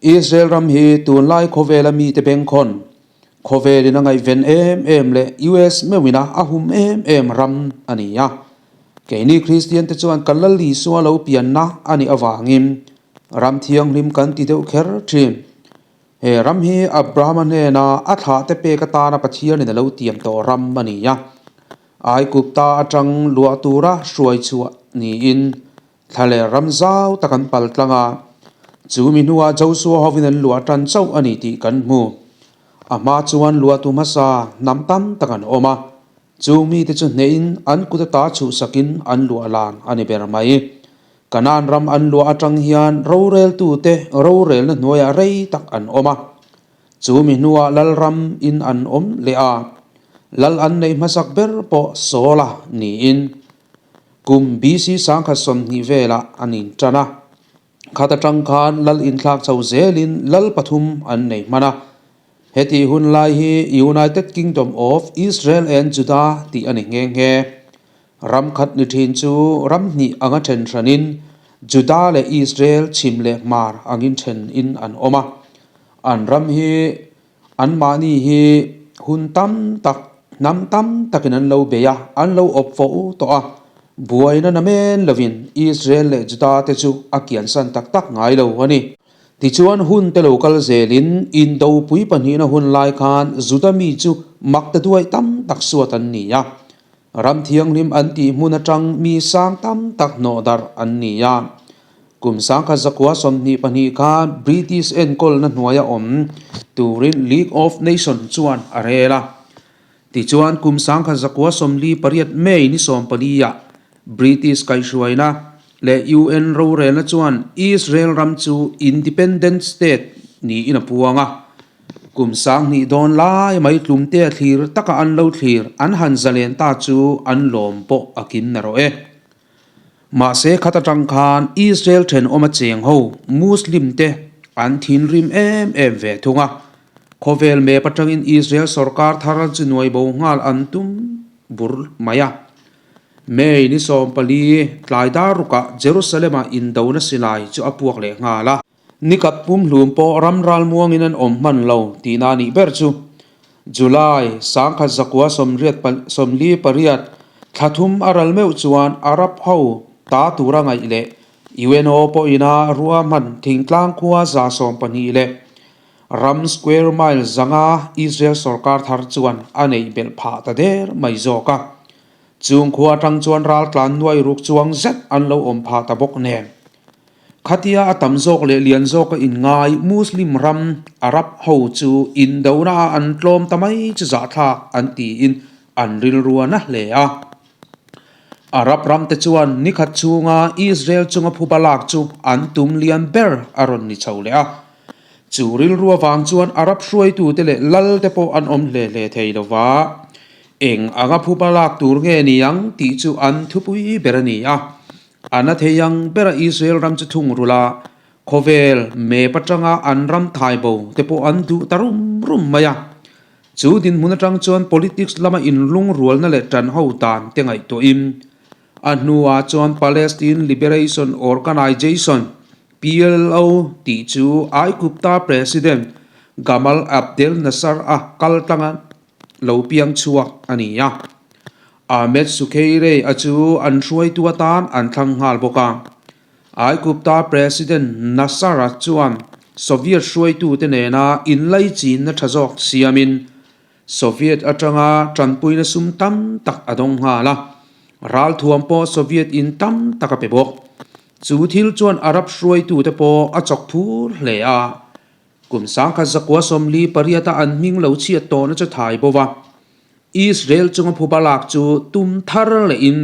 Israel ram hi tunlai khawvela mite bengkhawn, khawvelin a ngaihven em em leh US meuhina a hum em em ram a ni a. Keini Kristian te chuan kan Lal Isua lo pianna a nih avangin ram thianghlim kan ti deuh kher thin. He ram hi Abrahama hnena a thlahte pek atana Pathianin a lo tiam tawh ram a ni a. Aigupta atang luah tura hruai chhuah niin Thla leh ram zau tak an pal tlang a, chu mi hnuah Josua hovin an luah tan chauh a ni tih kan hmu. A hma chuan luahtu hmasa hnam tam tak an awm a, chu mite chu hnehin an kut ata chhuhsakin an luah lan a ni ber mai. Kanaan ram an luah atang hian roreltute rorelna hnuaiah rei tak an awm a, chu mi hnuah Lalram in an awm leh a, Lal an neih hmasak ber pawh Saula niin Kum BC 1020 velah an intan a, khat atang khan lal inthlak chho zelin lal pathum an nei hman a. Hetih hun lai hi United Kingdom of Israel and Judah tih a ni nghe nghe. Ram khat ni thin chu ram hnih anga then hranin Judah leh Israel chhim leh hmar angin then in an awm a. An ram hi Anmahni hi hun tam tak, hnam tam takin an lo bei a, an lo awp fo tawh a. Buaina na men lovin Israel leh Juda te chu a kiansan tak tak ngai lo a ni. Tichuan hun te lo kal zelin Indopui pahnihna hun lai khan Juda mi chu mak ta duai tam tak suat an ni a. Ram thianghlim an tih hmun atang mi sang tam tak hnawh darh an ni a. Kum 1922 khan British enkawlna hnuaia awm turin League of Nations chuan a rel a. Tichuan kum 1948 May ni 14 ah British kaihhruaina leh UN rorelna chuan Israel ram chu independent state niin a puang a. Kum 2000 dawn lai mai tlumte thlir taka an lo thlir an han zalen ta chu an lawm pawh a kim na rawh e. Mahse khat atang khan Israel thenawma cheng ho Muslim te an thinrim em em ve thung a, khawvel map atangin Israel sorkar thar chu nuai bo nghal an tum bur mai a. May ni 14 tlai dar rukah Jerusalem ah indona silai chu a puak leh nghal a. Nikat pumhlum pawh ram ralmuangin an awm hman lo tihna a nih ber chu. July 1948 thla thum a ral meuh chuan Arab ho ta tura ngaih leh UNO pawhina ruahman thingtlang khua 12 leh ram square mile 500 Israel sorkar thar chuan a neih belh phah ta der mai zawk a. Chung khua atang chuan raltlan nuai ruk chuang zet an lo awm phah ta bawk nen. Khatia a tam zawk leh lian zawka inngai Muslim ram Arab ho chu indona ah an tlawm ta mai chu zahthlak an tiin an rilru a na hle a. Arab ram te chuan nikhat chhunga Israel chunga phuba lak chu an tum lian ber a rawn ni chho leh a. Chu rilru avang chuan Arab hruaitute leh lal te pawh an awm hle hle thei lova. Eng anga phuba lak tur nge ni ang tih chu an thupui ber a ni a. A na thei ang bera Israel ram chu thung rul a, khawvel map atanga an ram thai bo te pawh an duh ta rum rum mai a. Chu dinhmun atang chuan politics lama inlungrualna leh tan ho dan te ngaihtuahin a hnuah chuan Palestine Liberation Organization, PLO, tih chu Aigupta President Gamal Abdel Nasser a kal tlanga lo piang chhuak a ni a. Ahmed Sukheirei a chu an hruaitu atan an thlang nghal bawk a. Aigupta President Nasser-a chuan Soviet hruaitute nena inlaichinna tha zawk siamin Soviet atanga tanpuina sum tam tak a dawng nghal a, ralthuam pawh Soviet in tam tak a pe bawk. Chu thil chuan Arab hruaitute pawh a chawk phur hle a. Kum 1948 a an hming lo chhiat tawhna chu thai bo va, Israel chunga phuba lak chu tum thar lehin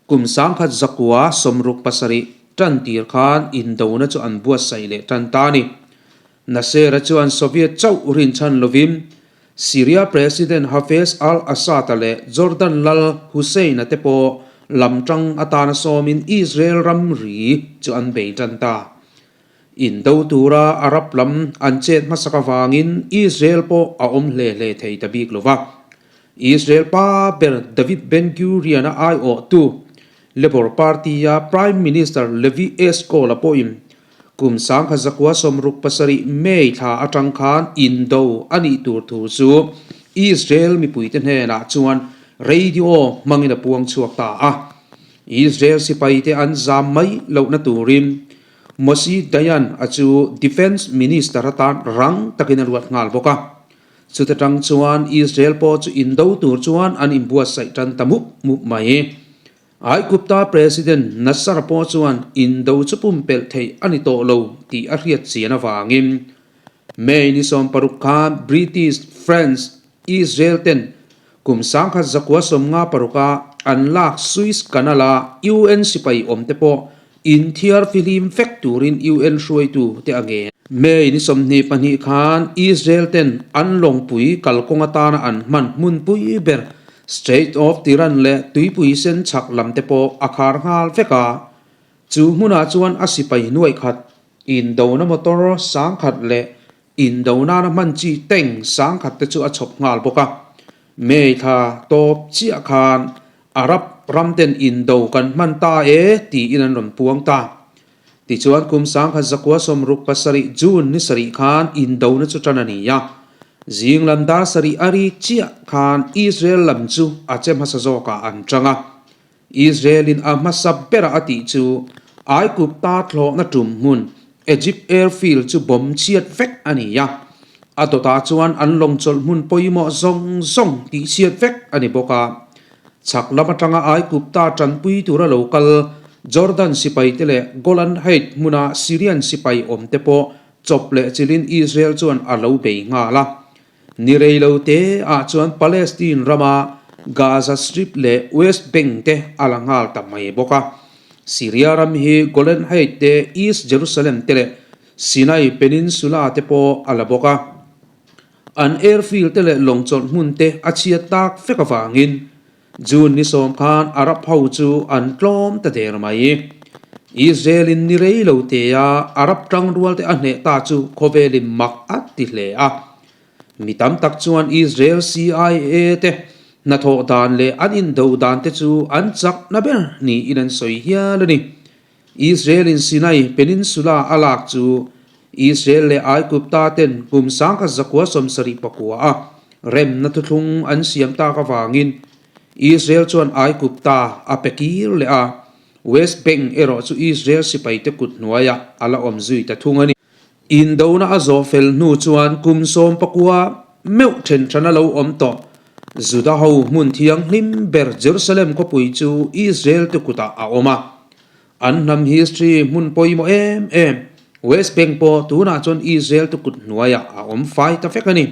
kum 1967 tan tir khan indona chu an buatsaih leh tan ta a ni. Nasser-a chuan Soviet chauh rinchhan lovin Syria President Hafez al-Assad-a leh Jordan lal Hussein-a te pawh lamtang atana sawmin Israel ramri chu an bei tan ta. Indo tura Arab lam an chet hmasak avangin Israel pawh a awm hle hle thei ta bik lo va. Israel pa ber David Ben-Gurion-a aiawhtu Labour Party-a Prime Minister Levi Eshkol-a pawhin. Kum 1967 May thla atang khan indo a nih tur thu chu Israel mipuite hnenah chuan radio hmangin a puang chhuak ta a. Israel sipaite an zam mai lohna turin Moshe Dayan a chu Defence Minister atan rang takin a ruat nghal bawk a. Chuta tang chuan Israel pawh chu indo tur chuan an inbuatsaih tan ta mup mup mai. Aigupta President Nasser pawh chuan indo chu pumpelh theih a ni tawh lo tih a hriat chian avangin May ni 16 khan British, French, Israel ten kum 1956 a an lak Suez Canal-a UN sipai awmte pawh inthiar fihlim vek turin UN hruaitu te a ngen. May ni 22 khan Israel ten an lawngpui kalkawng atana an hman hmunpui ber Strait of Tiran leh tuipui sen chhak lam te pawh a khar nghal vek a, chu hmunah chuan a sipai nuaih khat indona motor 10,000 leh Indonana hman chi tank 10,000 te chu a chhawp nghal bawk a. May thla tawp chiah khan Arab ram ten indo kan hman ta e tiin an rawn puang ta. Tichuan kum 1967 June ni sarih khan indona chu tan a ni a. Zing lam dar sarih a rik chiah khan Israel lam chu a che hmasa zawkah an tang a. Israel-in a hmasa bera a tih chu Aigupta thlawhna tum hmun Egypt airfield chu bomb chhiat vek a ni a, a dawtah chuan an lawng chawlh hmun pawimawh zawng zawng tih chhiat vek a ni bawk a. Chhak lam atanga Aigupta tanpui tura lo kal Jordan sipaite leh Golan Height hmuna Syrian sipai awmte pawh chawp leh chilhin Israel chuan a lo bei nghal a. Ni rei lo te ah chuan Palestine rama Gaza Strip leh West Bank te a la nghal ta mai bawk a. Syria ram hi Golan Height te, East Jerusalem te leh Sinai Peninsula te pawh a la bawk a. An airfield te leh lawng chawlh hmun te a chhiat tak vek avangin June ni 10 khan Arab ho chu an tlawm ta der mai. Israel in ni rei lo te a Arab tangrual te a hneh ta chu khawvelin mak a ti hle a. Mi tam tak chuan Israel CIA te hnathawh dan leh an indo dan te chu an chakna ber niin an sawi hial a ni. Israel in Sinai Peninsula a lak chu Israel leh Aigupta ten kum 1979 a remna thuthlung an siam tak avangin Israel chuan Aigupta a pe kir leh a, West Bank erawh chu Israel sipaite kut hnuaiah a la awm zui ta thung a ni. Indona a zawh fel hnu chuan kum 19 meuh then than a lo awm tawh. Juda ho hmun thianghlim ber Jerusalem khawpui chu Israel te kutah a awm a. An hnam history hmun pawimawh em em West Bank pawh tunah chuan Israel te kut hnuaiah a awm fai ta vek a ni.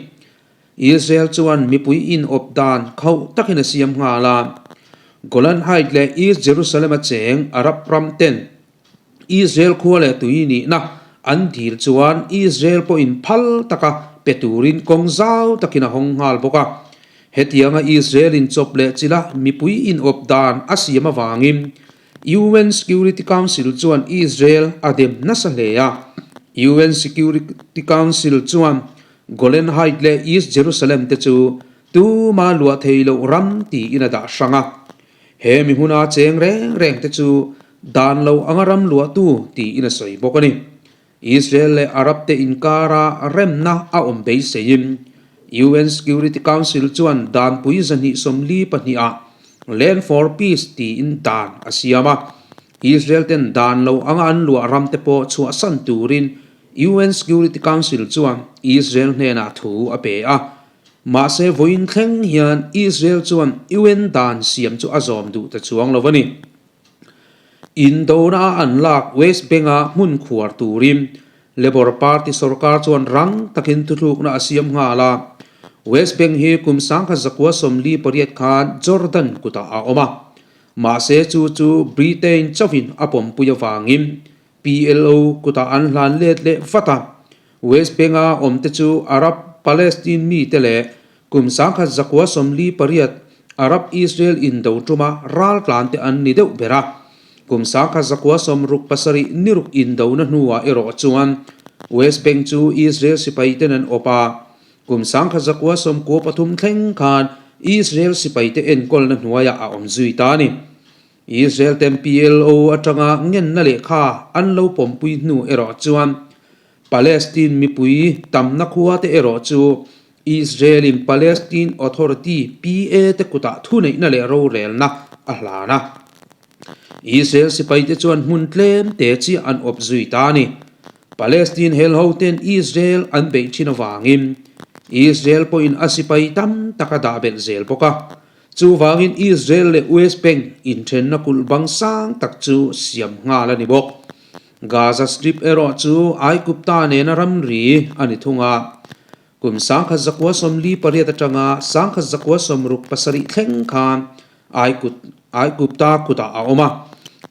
Israel chuan mipui inawp dan khauh takin a siam nghal a. Golan Heights leh East Jerusalem a cheng Arab ram ten Israel khua leh tui nihna an dil chuan Israel pawhin phal taka pe turin kawng zau takin a hawng nghal bawk a. Hetianga Israel in chawp leh chila mipui inawp dan a siam avangin UN Security Council chuan Israel a dem nasa hle a. UN Security Council chuan Golan Heights leh East Jerusalem te chu tuma luah thei loh ram tiin a dah hrang a. He mi hmuna cheng reng reng te chu dan lo anga ram luahtu tiin a sawi bawk a ni. Israel leh Arab te inkara remna a awm beiseiin UN Security Council chuan danpui 242 ah Land for Peace tiin dan a siam a. Israel ten dan lo anga an luah ram te pawh chhuahsan turin UN Security Council chuan Israel hnenah thu a pe a. Mahse vawiin thleng hian Israel chuan UN dan siam chu a zawm duh ta chuang lo a ni. Indona a an lak West Bank-a hmun khuar turin Labour Party sorkar chuan rang takin thuthlukna a siam nghal a. West Bank hi kum 1948 khan Jordan kutah a awm a. Mahse chu chu Britain chauhin a pawmpui avangin PLO kutah an hlan let leh vat a, West Bank-a awmte chu Arab Palestine mite leh kum 1948 Arab-Israel indo tuma raltlante an ni deuh ber a. Kum 1967 ni ruk indona hnuah erawh chuan West Bank chu Israel sipaiten an awp a, kum 1993 thleng khan Israel sipaite enkawlna hnuaiah a awm zui ta a ni. Israel ten PLO atanga ngenna lehkha an lo pawmpui hnu erawh chuan Palestine mipui tamna khua te erawh chu Israel-in Palestine Authority, PA, te kutah thuneihna leh rorelna a hlan a. Israel sipaite chuan hmun tlem te chiah an awp zui ta a ni. Palestine hel hoten Israel an beih thin avangin Israel pawhin a sipai tam tak a dah belh zel bawk a. Chuvangin Israel leh West Bank inthenna kulh bang sang tak chu siam nghal a ni bawk. Gaza Strip erawh chu Aigupta nena ramri a ni thung a. Kum 1948 atanga 1967 thleng khan Aigupta kutah a awm a.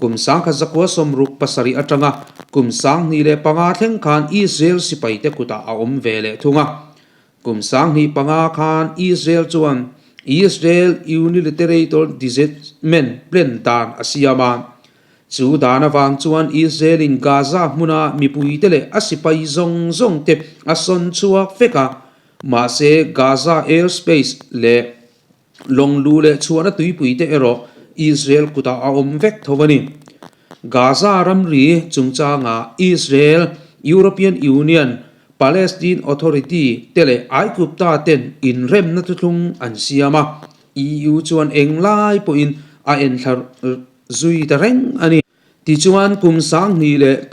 Kum 1967 atanga kum 2005 thleng khan Israel sipaite kutah a awm ve leh thung a. Kum 2005 khan Israel chuan Israel Unilateral Disarmament Plan dan a siam a. Chu dan avang chuan Israel-in Gaza hmuna mipuite leh a sipai zawng zawngte a sawn chhuak vek a, mahse Gaza airspace leh lawng lu leh chhuahna tuipuite erawh Israel kutah a awm vek tho a ni. Gaza ramri chungchangah Israel, European Union, Palestine Authority te leh Aigupta ten inremna thuthlung an siam a, EU chuan englai pawhin a enthla zui ta reng a ni. Tichuan, kum 2006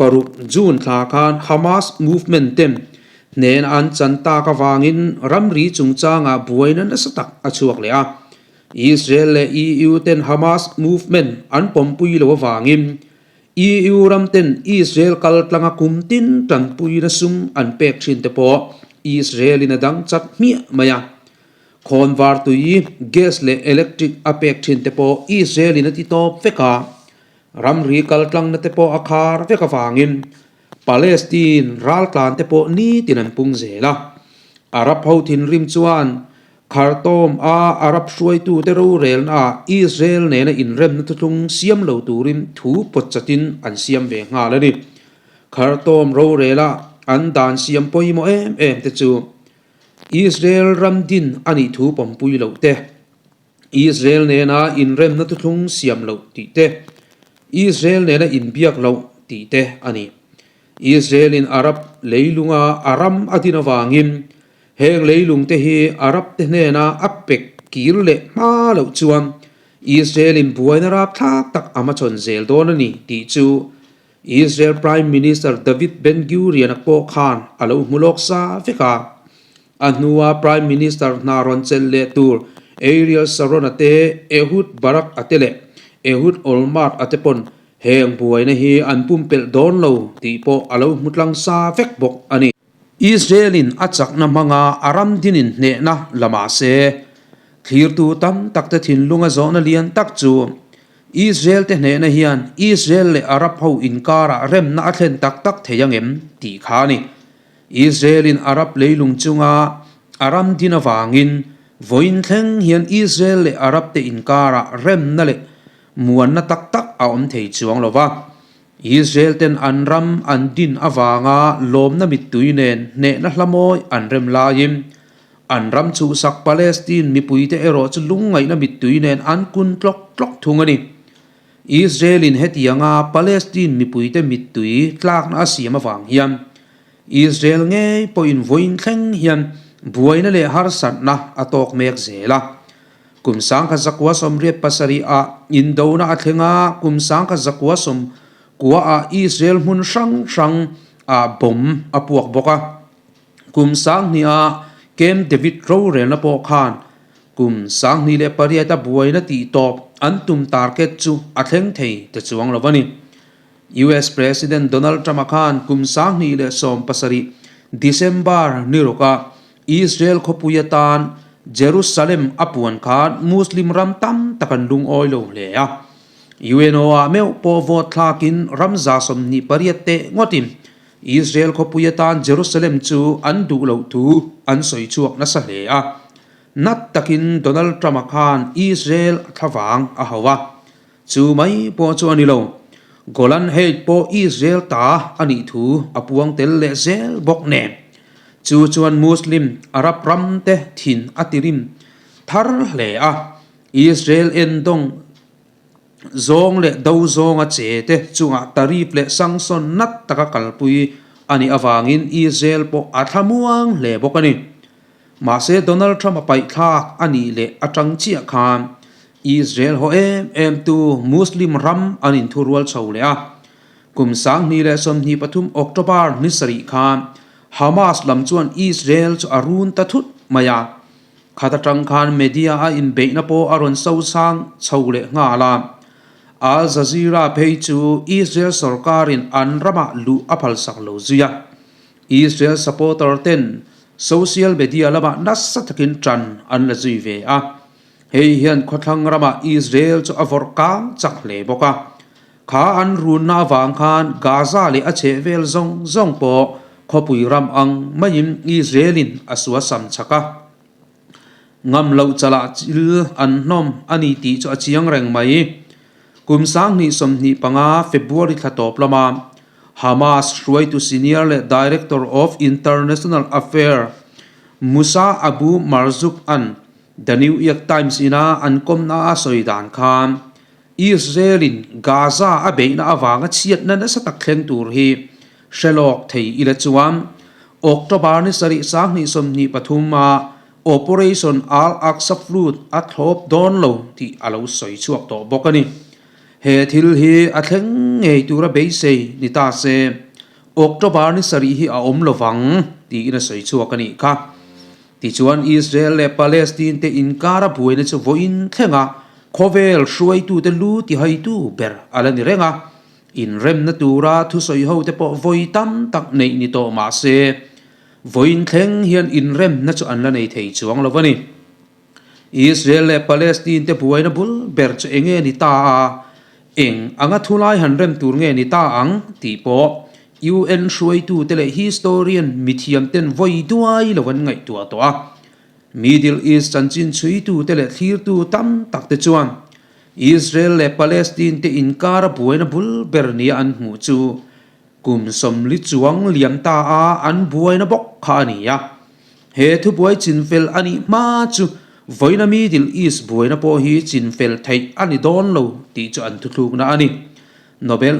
June thla khan Hamas movement ten hnen an chan tak avangin ramri chungchangah buaina nasa tak a chhuak leh a. Israel leh EU ten Hamas movement an pawmpui lo avangin EU ram ten Israel kal tlanga kum tin tanpuina sum an pek thin te pawh Israel in a dang chat hmiah mai a. Khawnvar tui, gas leh electric a pek thin te pawh Israel in a ti tawp vek a, ramri kaltlangna te pawh a khar vek avangin Palestine raltlan te pawh nitin an pung zel a. Arab ho thinrim chuan Khartoum a Arab hruaitute rorelna ah Israel nena inremna thuthlung siam lo turin thu pawt chatin an siam ve nghal a ni. Khartoum rorela an dan siam pawimawh em em te chu Israel ram din a nih thu pawmpui loh te, Israel nena inremna thuthlung siam loh tih te, Israel nena inbiak loh tih te a ni. Israel-in Arab leilunga a ram a din avangin heng leilung te hi Arab te hnena a pek kir leh hma loh chuan Israel-in buaina rapthlak tak a hmachhawn zel dawn a ni tih chu Israel Prime Minister David Ben Gurion-a pawh khan a lo hmu lawk sa vek a. A hnua Prime Minister hna rawn chelh leh tur Ariel Sharon-a te, Ehud Barak-a te leh Ehud Olmert-a te pawn heng buaina hi an pumpelh dawn lo tih pawh a lo hmu tlang sa vek bawk a ni. Israel-in a chakna hmanga a ram dinin hnehna la mah se, thlirtu tam takte thinlunga zawhna lian tak chu Israel te hnehna hian Israel leh Arab ho inkarah remna a thlen tak tak thei ang em tih kha a ni. Israel-in Arab leilung chunga a ram din avangin vawiin thleng hian Israel leh Arab te inkarah remna leh muanna tak tak a awm thei chuang lo va. Israel ten an ram an din avanga lawmna mittui nen hnehna hla mawi an rem laiin An ram chhuhsak Palestine mipuite erawh chu lungngaihna mittui nen an kun tlawk tlawk thung a ni. Israel-in hetianga Palestine mipuite mittui tlakna a siam avang hian Israel ngei pawhin vawiin thleng hian buaina leh harsatna a tawk mek zel a. Kum 1987 ah indona a thleng a, kum 1999 ah Israel hmun hrang hrang ah bomb a puak bawk a. Kum 2000-a Camp David rorelna pawh khan kum 2008 a buaina tih tawp an tum target chu a thleng thei ta chuang lo a ni. US President Donald Trump-a khan kum 2017 December ni rawka Israel khawpui atan Jerusalem a puan khan Muslim ram tam tak an lungawi lo hle a. UNO-ah meuh pawh vote thlakin ram 28 teh ngawtin Israel khawpui atan Jerusalem chu an duh loh thu an sawi chhuak nasa hle a. Nat takin Donald Trump-a khan Israel a thlavang a hauh a. Chu mai pawh chu a ni lo. Golan Height pawh Israel ta a nih thu a puang tel leh zel bawk nen. Chu chuan Muslim, Arab ram te thin a tirim thar hle a. Israel endawng. Zawng leh do zawnga che te chungah tariff leh sanction nat taka kalpui a nih avangin Israel pawh a thlamuang hle bawk a ni. Mahse Donald Trump a paihthlak a nih leh atang chiah khan Israel haw em em tu Muslim ram an inthurual chho leh a. Kum 2023 October ni sarih khan Hamas lam chuan Israel chu a run ta thut mai a. Khat atang khan media a inbeihna pawh a rawn sosang chho leh nghal a. Al Jazeera phei chu Israel sorkarin an ramah luh a phalsak lo zui a. Israel supporter ten social media lamah nasa takin tan an la zui ve a. Hei hian khawthlang ramah Israel chu a vawrh kang chak hle bawk a. Kha an runna avang khan Gaza leh a chhehvel zawng zawng pawh khawpui ram ang maiin Israel-in a suasam chak a. Ngam loh chalah chil an hnawm a ni tih chu a chiang reng mai. Kum 2025 February thla tawp lama Hamas hruaitu senior leh Director of International Affair Musa Abu Marzouk-a'n The New York Times ina an kawmna a sawi dan khan Israel-in Gaza a beihna avanga chhiatna nasa tak thleng tur hi hre lawk thei ila chuan October ni sarih 2023 a Operation Al-Aqsa Flood a thlawp dawn lo tih a lo sawi chhuak tawh bawk a ni. He thil hi a thleng ngei tura beisei ni ta se October ni sarih hi a awm lovang tiin a sawi chhuak a nih kha. Tichuan Israel leh Palestine te inkara buaina chu vawiin thlenga khawvel hruaitute lu tihaitu ber a la ni reng a, inremna tura thusawi hote pawh vawi tam tak neih ni tawh mah se vawiin thleng hian inremna chu an la nei thei chuang lo a ni. Israel leh Palestine te buaina bul ber chu eng nge ni ta a, eng anga thulai han rem tur nge ni ta ang tih pawh UN hruaitute leh historian mithiam ten vawi duai lo an ngaihtuah tawh a. Middle East chanchin chhuitute leh thlirtu tam tak te chuan Israel leh Palestine te inkara buaina bul ber nia an hmuh chu Kum 40 chuang liam ta a an buaina bawk kha a ni a. He thubuai chinfel a nih hma chu vawiina Middle East buaina pawh hi chinfel theih a ni dawn lo tih chu an thuthlukna a ni. Nobel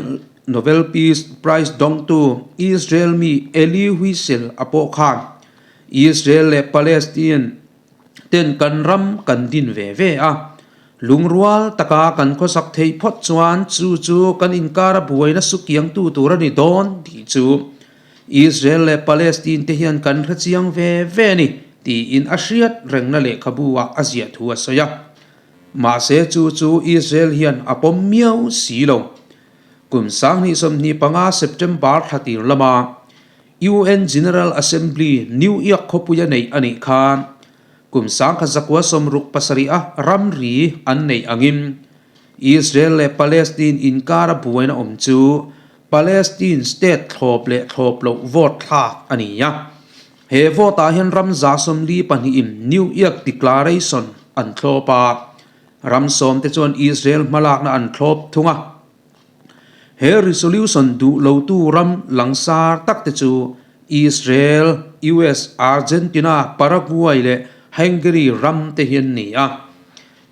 Nobel Peace Prize dawngtu Israel mi Elie Wiesel a pawh khan Israel leh Palestine ten kan ram kan din ve ve a, lungrual taka kan khawsak theih phawt chuan chu chu kan inkara buaina sukiangtu tur a ni dawn tih chu Israel leh Palestine te hian kan hrechiang ve ve a ni tiin a hriat rengna lehkhabu ah a ziah thu a sawi a. Mahse chu chu Israel hian a pawm miau si lo. Kum 2025 September thla tir lama UN General Assembly New York khawpuia neih a nih khan kum 1967 a ramri an neih angin Israel leh Palestine inkara buaina awm chu Palestine state thlawp leh thlawp loh vote thlak a ni a. He vote ah hian ram 42 in New York Declaration an thlawp a, ram sawm te chuan Israel hmalakna an thlawp thung a. He resolution duh lotu ram langsar tak te chu Israel, US, Argentina, Paraguay leh Hungary ram te hi an ni a.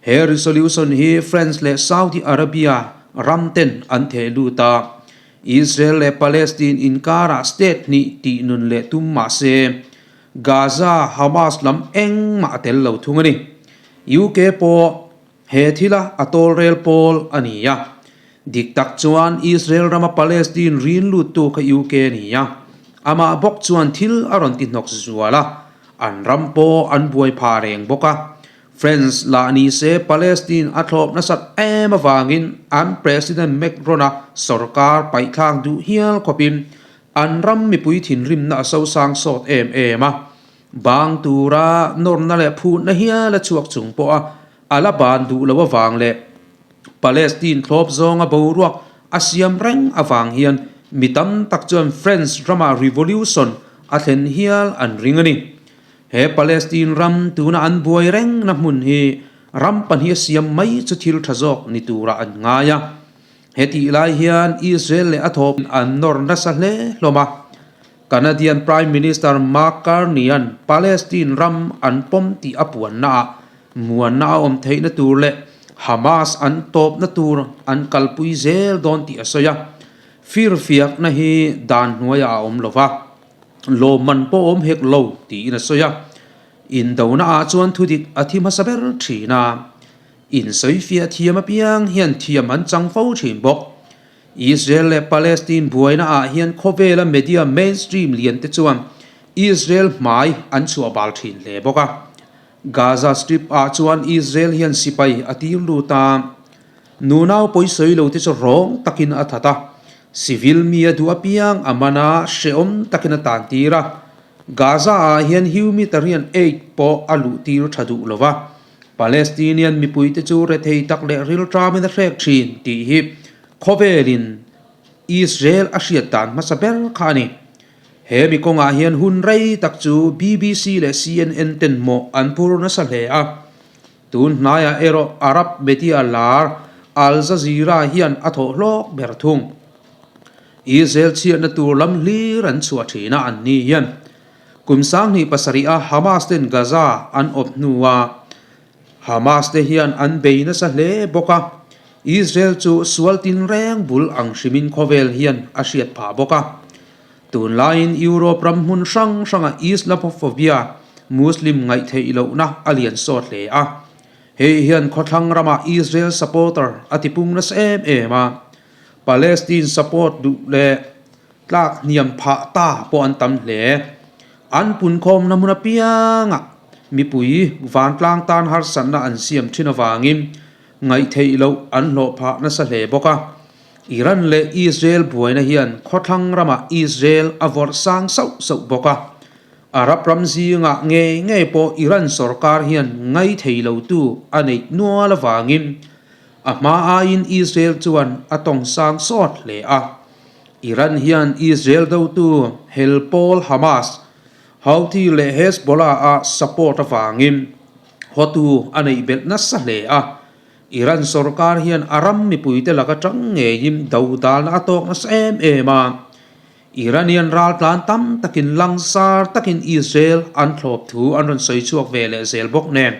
He resolution hi France leh Saudi Arabia ram ten an theh lut a. Israel leh Palestine inkarah state hnih tih nun leh tum mah se, Gaza, Hamas lam engmah a tel lo thung a ni. UK pawh He thila a tawlrel pawl a ni a. Dik tak chuan Israel rama Palestine rin luttu kha UK a ni a. Amah bawk chuan thil a rawn ti hnawk zual a, an ram pawh an buai phah reng bawk a. France lah ni se Palestine a thlawp nasat em avangin an President Macron-a sorkar paihthlak duh hial khawpin an ram mipui thinrimna a sosang sawt em em a. Bang tura nawrna leh phutna hial a chhuak chung pawha a la ban duh loh avang leh Palestine thlawp zawnga boruak a siam reng avang hian mi tam tak chuan France rama revolution a thlen hial an ring a ni. He Palestine ram tuna an buai rengna hmun hi ram pahnih a siam mai chu thil tha zawk ni turah an ngai a. Hetih lai hian Israel leh a thawp an nawr nasa hle hlawm a. Canadian Prime Minister Mark Carney-a'n Palestine ram an pawm tih a puannaah muanna a awm theihna tur leh Hamas an tawpna tur an kalpui zel dawn tih a sawi a. Firfiakna hi dan hnuaiah a awm lo va, lawmman pawh awm hek lo tiin a sawi a. Indona ah chuan thudik a thi hmasa ber thin a, insawifiah thiam apiang hian thiam an chang fo thin bawk. Israel leh Palestine buaina ah hian khawvela media mainstream lian te chuan Israel hmai an chhuah bal thin hle bawk a. Gaza Strip ah chuan Israel hian sipai a tir lut a, nunau pawisawi lo te chu rawng takin a that a, civil mi a duh apiang a man a, hrehawm takin a tan tir a. Gaza ah hian humanitarian aid pawh a luh tir tha duh lo va, Palestinian mipuite chu rethei tak leh rilṭamin a hrek thin tih hi khawvelin Israel a hriat dan hmasa ber kha a ni. He mi kawngah hian hun rei tak chu BBC leh CNN ten mawh an phur nasa hle a. Tun hnaiah erawh Arab media lar Al Jazeera hian a thawh hlawk ber thung. Israel chhiatna tur lam hlir an chhuah thin a an ni hian. Kum 27 a Hamas ten Gaza an awp hnua Hamas te hian an bei nasa hle bawk a, Israel chu sual tinreng bul ang hrimin khawvel hian a hriat phah bawk a. Tunlaiin Europe ram hmun hrang hranga Islamophobia, Muslim ngaihtheih lohna a lian sawt hle a. Hei hian khawthlang ramah Israel supporter a tipung nasa em em a, Palestine support duh leh tlak hniam phah ta pawh an tam hle. An punkhawmna hmun apiangah mipui vantlang tan harsatna an siam thin avangin ngaihtheih loh an hlawh phah nasa hle bawk a. Iran leh Israel buaina hian khawthlang ramah Israel a vawrh sang sauh sauh bawk a. Arab ram zingah ngei ngei pawh Iran sorkar hian ngaithei lotu a neih nual avangin A hma aiin Israel chuan a tawng sang sawt hle a. Iran hian Israel dotu hel pawl Hamas, Houthi leh Hezbollah a support avangin hotu a neih belh nasa hle a. Iran sorkar hian a ram mipuite laka tang ngeiin dodalna a tawk nasa em em a. Iranian raltlan tam takin langsar takin Israel an thlawp thu an rawn sawi chhuak ve leh zel bawk nen.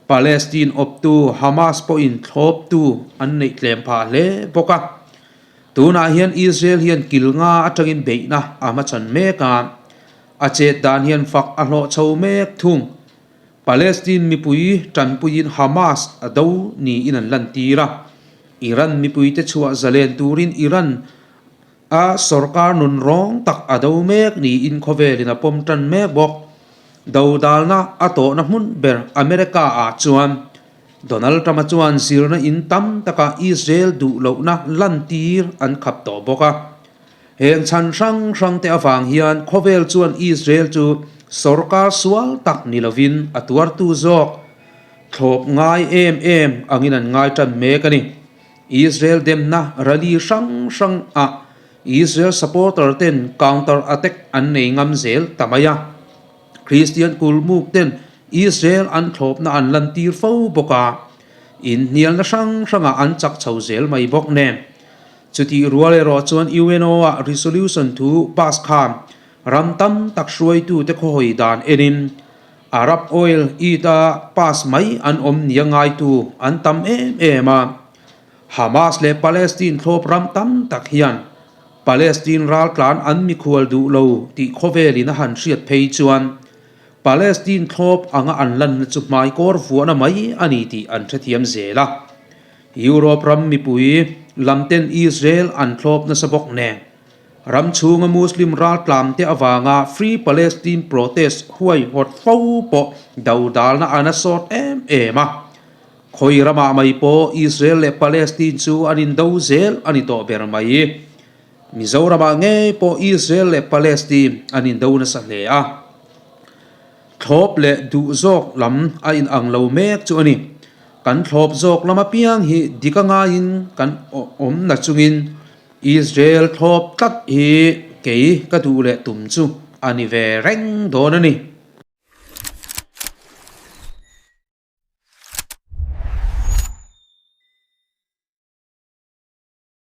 Palestine awptu Hamas pawhin thlawptu an neih tlem phah hle bawk a. Tunah hian Israel hian kil nga atangin beihna a hmachhan mek a, a chet dan hian fak a hlawh chho mek thung. Palestine mipui tanpuiin Hamas a do niin an lantir a, Iran mipuite chhuah zalen turin Iran A sorkar nun rawng tak a do mek niin khawvelin a pawm tan mek bawk. Dodalna a tawhna hmun ber America ah chuan Donald Trump-a chuan zirna in tam taka Israel duh lohna lantir an khap tawh bawk a. Heng chhan hrang hrang te avang hian khawvel chuan Israel chu sorkar sual tak ni lovin a tuartu zawk thlawp ngai em em angin an ngai tan mek a ni. Israel demna rally hrang hrang ah Israel supporter ten counter attack an nei ngam zel ta mai a. Christian kulmuk ten Israel an thlawpna an lantir fo bawk a, inhnialna hrang hrang ah an chak chho zel mai bawk nen. Chutih rual erawh chuan UNO ah resolution thu pass khan ram tam tak hruaitu te khawhawi dan enin Arab oil it a pass mai an awm nia ngaitu an tam em em a. Hamas leh Palestine thlawp ram tam tak hian Palestine raltlan an mikhual duh lo tih khawvelin a han hriat phei chuan Palestine thlawp anga an lanna chu hmaikawr vuahna mai a ni tih an hrethiam zel a. Europe ram mipui lamten Israel an thlawp nasa bawk nen Ram chhunga Muslim raltlamte avanga Free Palestine protest huaihawt fo pawh dodalna a na sawt em em a. Khawi ramah mai pawh Israel leh Palestine chu an indo zel a ni tawh ber mai. Mizoramah ngei pawh Israel leh Palestine an indo nasa hle a. Thlawp leh duh zawk lam a inang lo mek chu a ni. Kan thlawp zawk lam apiang hi dik a ngaiin kan awm na chungin Israel thlawp tlat hi kei ka duh leh tum chu a ni ve reng dawn a ni.